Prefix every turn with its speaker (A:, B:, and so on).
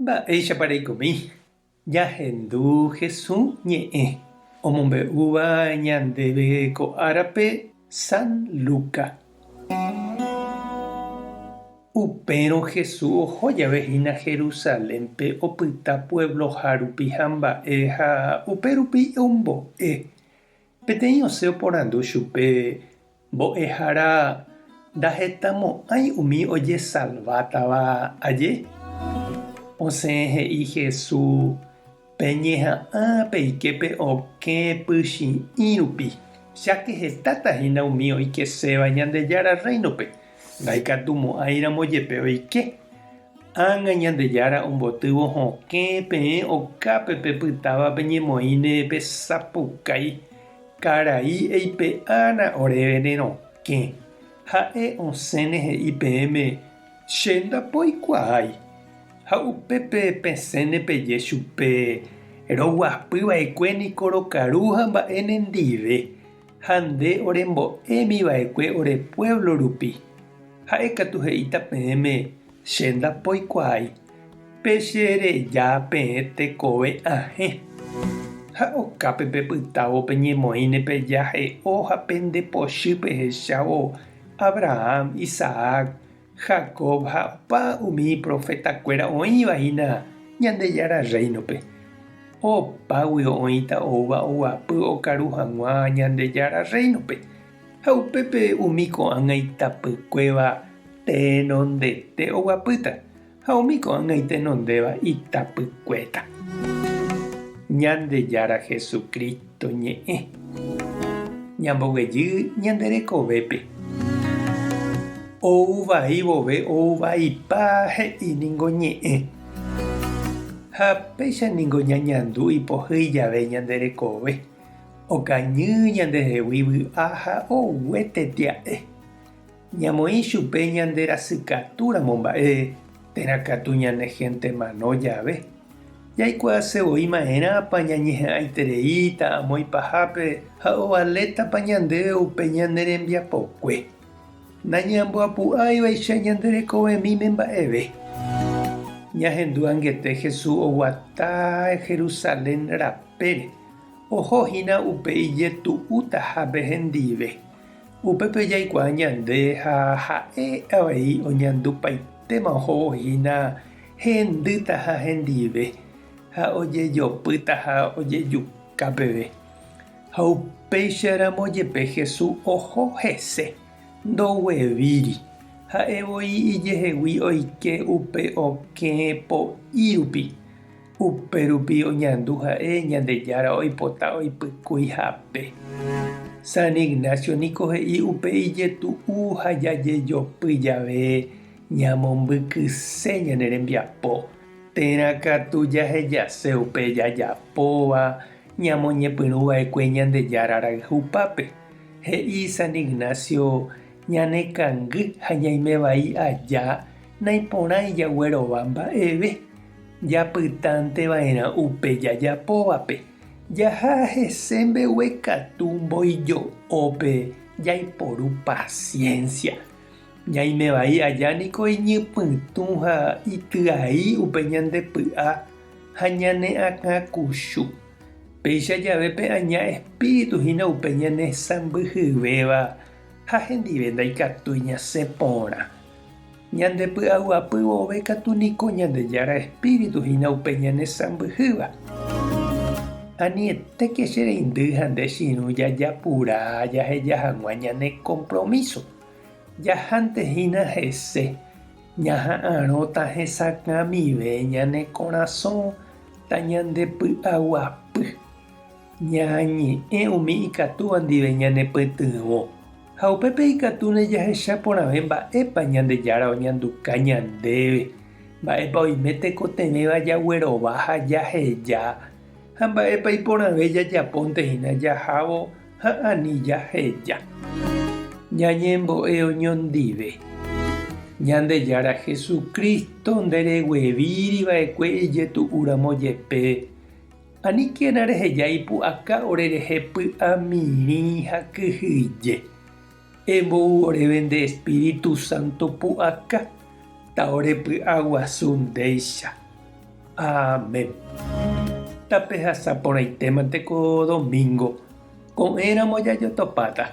A: Mba'éichapa reikomi? Ñahendu Hesu ñe'ẽ omombe'úva ñandéve ko árape San Luca. Upérõ Hesu oho jave hína Jerusalénpe opyta puebloha rupi ha mba'e ha upe rupi ombo'e. Peteĩ osẽ oporandu chupe Mbo'ehára ndahetamo'ãi umi ojesalvátava aje? Osẽ he'i Jesús, Peñeha'ã peike pe okẽ pychi'ĩ rupi, cháke hetáta hína umi oikeséva Ñandejára Rréinope, ndaikatumo'ãiramo jepe oike. Ág̃a Ñandejára ombotývo hokẽ peẽ okápe pepytáva peñemoĩne pesapukái Karai eipe'ána oréve ne rokẽ. Ha'e osẽne he'i peẽme, Che ndapoikuaái. Ha upépe pesẽne peje chupe, Roguapy va'ekue niko rokaru ha mba'e nendive, ha nde orembo'émi va'ekue ore puévlo rupi. Ha'e katu he'íta peẽme, Che ndapoikuaái. Pe che reja peẽ tekove ahẽ. Ha okápe pepytávo peñemoĩne pejahe'o ha pende pochy pehechávo Abraham, Isaac, Jacob ha opa umi profetakuéra oĩva hína Ñandejára Rréinope. Opáguio oĩta oúva oguapy okaru hag̃ua Ñandejára Rréinope, ha upépe umi ko'ág̃a itapykuéva tenondete oguapýta. Ha umi ko'ág̃a itenondéva itapykuéta. Ñandejára Jesucristo ñe'ẽ. Ñamboguejy ñande rekovépe. Ou vai vove ou vaipa he'i ningo ñe'ẽ. Ha péicha ningo ñañandu ipohýi jave ñande rekove. Okañy ñandehegui vy'a ha ogue tetia'e. Ñamoĩ chupe ñande rasykatúramo mba'e térã katu ñane hénte mano jave. Jaikuaase voi ma'erãpa ñañeha'ãitereíta amo ipahápe ha ovalétapa ñandéve upe ñane rembiapokue. Nañamboapu'áivaicha ñande rekovemíme mba'eve. Ñahendu angete Jesús oguata Jerusalén rapére, oho hína upe ijetu'utahápe hendive. Upépe jaikuaa ñande ha ha'e avei oñandupaitéma ohóvo hína hendýtaha hendive ha ojejopýtaha ojejuka peve. Ha upéicharamo jepe Jesús oho hese, ndoguevíri. Ha'e voi ijehegui oike upe okẽ po'i rupi. Upe rupi oñandu ha'e Ñandejára oipota oipykúi hape. San Ignacio niko he'i upe ijetu'u ha jajejopy jave ñamombykyse ñane rembiapo, térã katu jahejase upe jajapóva ñamoñepyrũ va'ekue Ñandejára rayhupápe. He'i San Ignacio ñanekangy ha ñaime vai aja naiporãi jaguerova mba'eve. Japytánte va'erã upe jajapóvape, jaha hese mbeguekatu mboijo'ópe jaiporu paciencia. Ñaime vai aja niko iñypytũ ha ityai upe ñande py'a ha ñane akãkuchu. Péicha jave pe aña espíritu hína upe ñane sãmbyhyvéva ha hendive ndaikatúi ñasẽ porã. Ñande py'aguapy vove katu niko Ñandejára Espíritu hína upe ñane sãmbyhýva. Anietéke che reindy ha nde che irũ jajapura jaheja hag̃ua ñane kompromíso. Jahánte hína hese, ñaha'arõta hesakãmive ñane korasõ tañandepy'aguapy. Ñañe'ẽ umi ikatúva ndive ñanepytyvõ, ha upépe ikatúne jahecha porãve mba'épa Ñandejára oñanduka ñandéve, mba'épa oime tekotevẽva jaguerova ha jaheja, ha mba'épa iporãve jajapónte hína jahávo ha ani jaheja. Ñañembo'e oñondive. Ñandejára Jesucristo ndereguevíri va'ekue ijetu'úramo jepe, Aníkena reheja ipu'aka orerehe py'amirĩ ha kyhyje. Embou oréve nde Espíritu Santo pu'aka. Taorepy'aguasu ndéicha. Amén. Tapehasa porãitémante ko domingo. Ko'ẽramo jajotopáta.